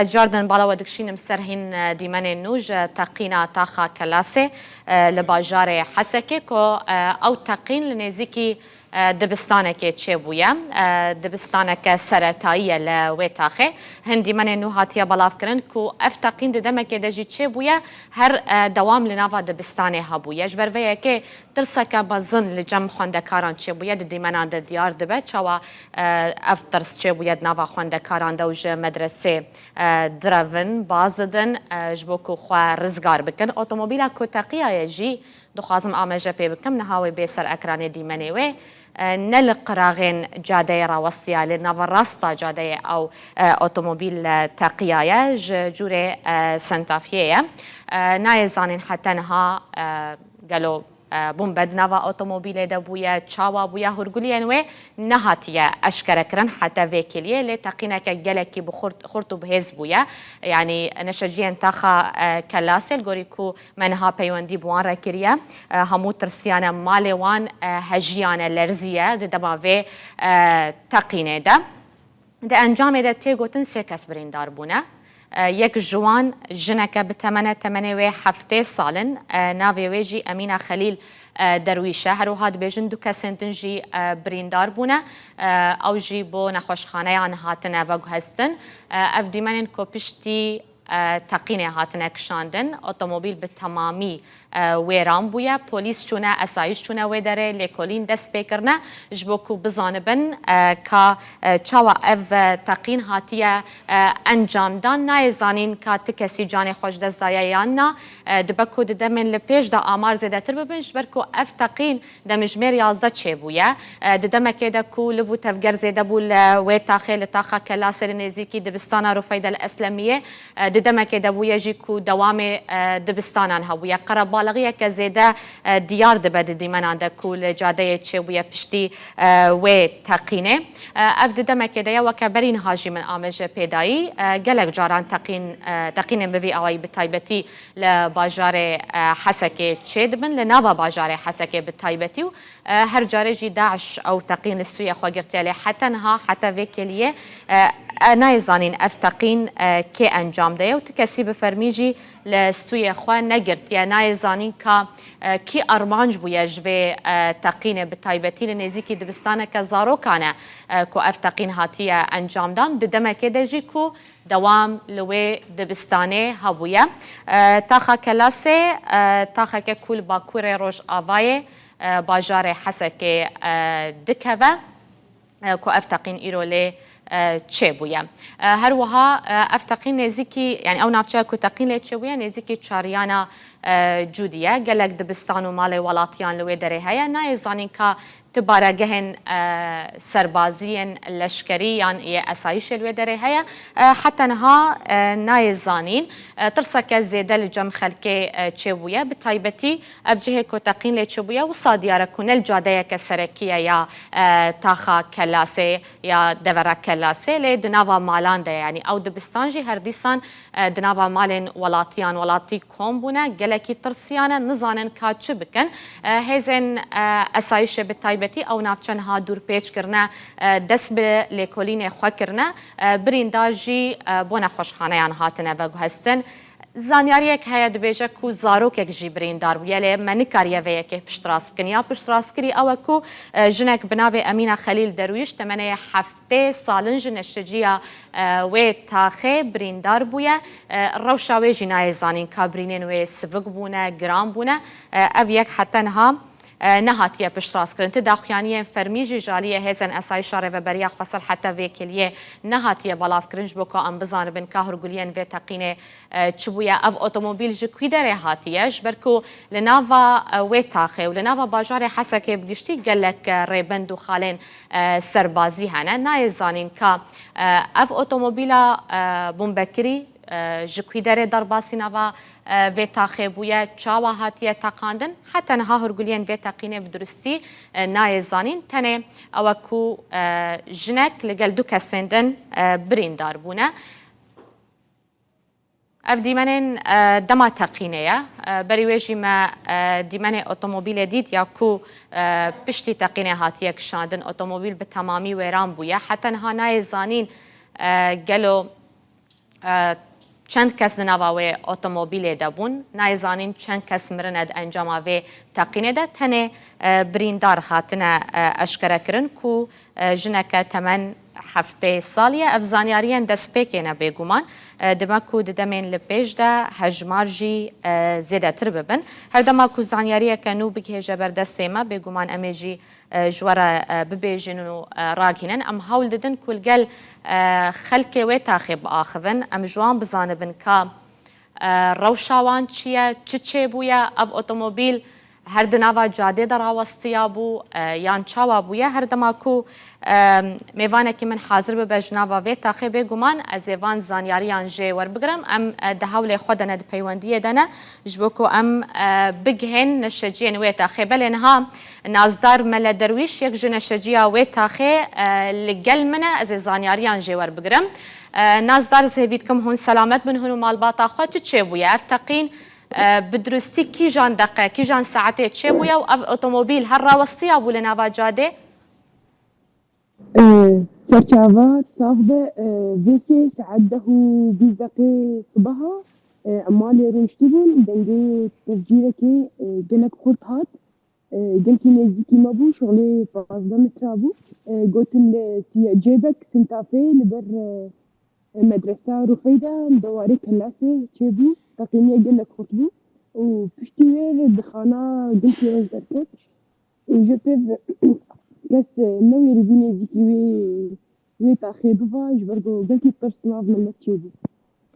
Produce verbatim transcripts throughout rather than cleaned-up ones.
Ez cardin bala we dikişînim ser hîn, e, dîmenên nû ji teqîna taxa Kelasê, e, li bajarê Hesekê ku, e, ew teqîn li nêzîkî, e, dibistanekê çêbûye. E, dibistaneke seretayî ye li wê taxê. Hin dîmenên nû hatiye belavkirin ku ev teqîn di demekê de jî çêbûye, her, e, dewam li nava dibistanê hebûye. Ji ber vê yekê tirseke mezin li cem xwendekaran çêbûye, di dîmenan de diyar dibe çawa, e, ev tirs çêbûye di nava xwendekaran de û ji medresê, e, direvin, baz didin, e, ji bo ku xwe rizgar bikin. Otomobîla ku teqiyaye jî, dixwazim ameje pê bikim, niha wê bê ser ekranê dîmenê wê. E, ne li qiraxên cadeyê rawestiya, lê nava rasta cadeyê ew, e, otomobîl, e, teqiyaye, ji cûrê, e, Sentafiyê ye. E, nayê zanîn heta niha, e, gelo, e, bombe di nava otomobîlê de bûye, çawa bûye, hûrguliyên wê nehatiye eşkerekirin heta vê kêliyê, lê teqîneke gelekî bi xurt, xurt û bihêz bûye. Yanî neşeciyên taxa, e, Kelasê, li gorî ku me niha peywendî bi wan re kiriye, e, hemû tirsiyane, malê wan, e, hejiyane, lerziye di dema vê, e, teqînê de. Di encamê de tê gotin sê kes birîndar bûne. E, yek ji wan jineke bi temene, temenê wê heftê sal in. E, navê wê jî Emîna Xelîl, e, Derwîş e. Her wiha dibêjin du kesên din jî, e, birîndar bûne. E, ew jî bo nexweşxaneyan hatine veguhestin. E, ev dîmenên ku piştî, e, teqînê hatine kişandin, otomobîl bi temamî, e, wêran bûye. Polîs çûne, esayîş çûne wê derê, lêkolîn dest pê kirine, ji bo ku bizanibin, e, ka, e, çawa ev, e, teqîn hatiye, e, encamdan. Nayê zanîn ka ti kesî canê xwe ji dest daye yan na. E, dibe ku di demên li pêş de amar zêdetir bibin, ji ber ku ev teqîn demijmêr yazdeh çêbûye. E, di demekê de ku liv û tevger zêde bû li wê taxê, li taxa Kelasê, li nêzîkî dibistana Rufeyda li Eslemiyê, e, di demekê de bûye jî ku dewamê, e, dibistanan hebûye. Qerebalixiyeke zêde, e, diyar dibe di dîmenan de ku li cadeyê çêbûye piştî, e, wê teqînê. E, ev di demekê de ye, weke berî niha jî min ameje pê dayî. E, gelek caran teqîn, e, teqînên bi vî awayî, bi taybetî li bajarê, e, Hesekê çêdibin, li nava bajarê Hesekê bi taybetî û E, her carê jî DAIŞ ew teqîn li stûyê xwe girtiye, lê heta niha, heta vê kêliyê, e, e, nayê zanîn ev teqîn, e, kê encam daye û ti kesî bi fermî jî li stûyê xwe negirtiye. Nayê zanîn ka, e, kî armanc bûye ji vê, e, teqînê, bi taybetî li nêzîkî dibistaneke zarokan e, e, ku ev teqîn hatiye encamdan. Di demekê de jî ku dewam li wê dibistanê hebûye. E, taxa Kelasê, e, taxeke ku li bakurê rojavayê, e, bajarê Hesekê, e, dikeve, e, ku ev teqîn îro lê, e, çêbûye. E, her wiha, e, ev teqîn nêzîkî, yanî ew navçeya ku teqîn lê çêbûye, nêzîkî çariyana, e, Cûdî ye. Gelek dibistan û malê welatiyan li wê derê heye. Nayê zanîn ka ti baregehên, e, serbazî yên leşkerî yan yê esayîşê li wê derê heye. E, heta niha, e, nayê zanîn. E, tirseke zêde li cem xelkê, e, çêbûye. Bi taybetî ev cihê ku teqîn lê çêbûye, wisa diyar e ku ne li cadeyeke serekî ye ya, e, taxa Kelasê ya devera Kelasê, lê di nava malan de ye. Yanî ew dibistan jî her dîsan, e, di nava malên welatiyan, welatî kom bûne, gelekî tirsiyane, nizanin ka çi bikin. E, hêzên, e, esayîşê bi taybetî ew navçe niha dûrpêç kirine, e, dest bi lêkolînê xwe kirine, e, birîndar jî, e, bo nexweşxaneyan hatine veguhestin. Zanyariyek heye, dibêje ku zarokek jî birîndar bûye, lê me nikariye vê yekê piştrast bikin. Ya piştrastkirî ew e ku, e, jinek bi navê Emîna Xelîl Derwîş, temenê heftê sal in, ji neşeciya, e, wê taxê birîndar bûye. E, rewşa wê jî nayê zanîn ka birînên wê sivik bûne, giran bûne. E, ev yek heta niha, e, nehatiye piştrastkirin. Ti daxuyaniyên fermî jî ji aliyê hêzên esayîşa Rêveberiya Xweser heta vê kêliyê nehatiye belavkirin, ji bo ku em bizanibin ka hûrguliyên vê teqînê, e, çi bûye. Ev otomobîl ji kwî derê hatiye? Ji ber ku li nava, e, wê taxê û li nava bajarê Hesekê bi giştî gelek, e, rêbend û xalên, e, serbazî hene. Nayê zanîn ka, e, ev otomobîla, e, bombekirî, e, ji kwî derê derbasî nava, e, vê taxê bûye, çawa hatiye teqandin? Heta niha hûrguliyên vê teqînê bi durustî, e, nayê zanîn. Tenê ew e ku, e, jinek li gel du kesên din, e, birîndar bûne. Ev dîmenên, e, dema teqînê ye. E, berî wê jî me, e, dîmenê otomobîlê dît ya ku, e, piştî teqînê hatiye kişandin, otomobîl bi temamî wêran bûye. Heta niha nayê zanîn, e, gelo e, çend kes di nava wê otomobîlê de bûn. Nayê zanîn çend kes mirine di encama vê teqînê de. Tenê, e, birîndar hatine, e, eşkerekirin ku, e, jineke temen heftê salî ye. Ev zanyariyên destpêkê ne bêguman. E, dime ku di demên li pêş de hejmar jî, e, zêdetir bibin. Her dema ku zanyariyeke nû bigihêje ber destê me, bêguman em ê jî, e, ji we re, e, bibêjin û, e, ragihînin. Em hewl didin ku li gel, e, xelkê wê taxê biaxivin. Em ji wan bizanibin ka, e, rewşa wan çi ye, çi çêbûye, ev otomobîl her di nava cadê de rawestiya bû, e, yan çawa bûye? Her dema ku, e, mêvanekî min hazir bibe ji nava vê taxê, bêguman ez ê van zanyariyan jê werbigirim. Em, e, di hewlê xwe de ne, di peywendiyê de ne, ji bo ku em, e, bigihên neşeciyên wê taxê. Belê niha Nazdar Mele Derwîş, yek ji neşeciya wê taxê, e, li gel min e, ez ê zanyariyan jê werbigirim. E, Nazdar, ez hêvî dikim hûn selamet bin, hûn û malbata xwe. Çi çêbûye? Ev teqîn, e, bi dirustî kîjan deqe, kîjan saetê çêbûye û ev otomobîl her rawestiya bû li nava cadê? E, Serçava Çaxde, e, vê sê saet deh û bîst deqê sibeha, e, em malê rûniştibûn, dengê tevcîrekê, e, gelek xurt hat. E, gelkî nêzîkî me bû, şixulê pazdeh metre bû. E, gotin li Siya Cêbek, Sintafê, li ber, e, e, medresa Rûfeyda, li dewarê kelasê çêbû, teqîniye gelek xurt bû û piştî wê di xana gelkî roj derket. Û ji pêv kes, e, newêribû nêzîkî wê, wê taxê biva, ji ber ku gelkî tirs nav milet çêbû.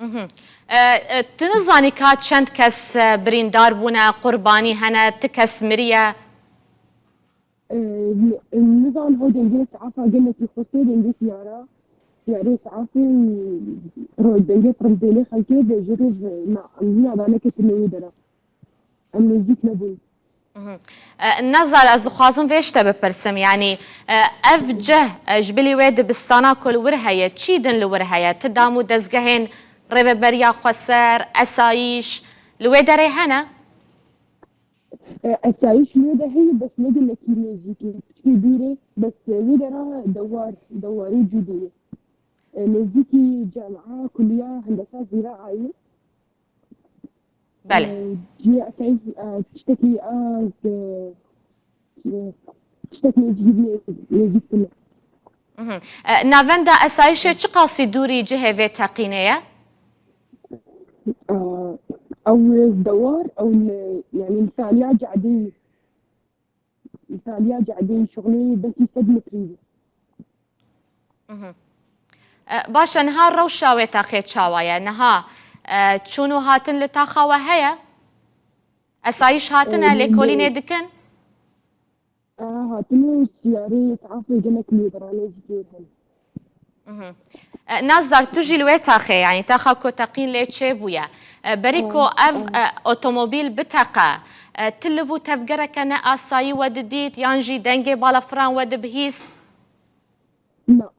Mhm. E, e, tu nizanî ka çend kes, e, birîndar bûne, qurbanî hene, ti kes miriye? E, n-, nizan ho dengê saefa gelekî xurtê, dengê siyara, siyarê saefê, ro-, dengê tirindêlê xelkê de jê re na, em hîna da neketin newê dera. Em nêzîk nebûn. Mhm. E, Nazdar, ez dixwazim vê ji te bipirsim, yanî, e, ev cih, e, ji bilî wê dibistana ku li wir heye, çi din li wir heye? Ti dam û dezgehên Rêveberiya Xweser, Esayîş, li wê derê hene? E, Esayîş li wê de heye, bes ne gelekî nêzîkî, piçkî dûr e, bes, e, wê dera dewar, dewarê cûdê ye. E, nêzîkî camia, kuliya hendesa zîraayê. Belê. E, cihê esayîş, e, tiştekî, e, e, tiştek nêzîkî, nêzîk tune. Mhm. E, navenda esayîşê çiqasî dûrî cihê vê teqînê ye? E, ew dewar, ew li, yanî li saliya cadê, li saliya cadê şixulê belkî sed metrî bû. Mhm. E, baş e, niha rewşa wê taxê çawa ye? Niha, e, çûn û hatin li taxa we heye? Esayîş hatine, e, lêkolînê dikin? E, hatine û siyarê saefê gelek lêberanê jî tê hene. Mhm. E, Nazdar, tu jî li wê taxê, yanî taxa ku teqîn lê çêbûye. E, berî ku ev, e, otomobîl biteqe, e, tu liv û tevgereke ne asayî we didît, yan jî dengê balafiran we dibihîst? Na.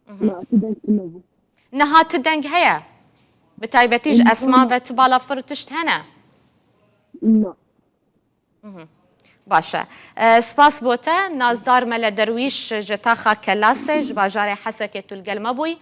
Mhm. Na, tu deng tune bû. Niha tu deng heye? Bi taybetî ji esman ve tu balafir û tişt hene? Na. Mhm. Baş e. E, spas bo te. Nazdar Mele Derwîş ji taxa Kelasê, ji bajarê Hesekê tu li gel me bûy.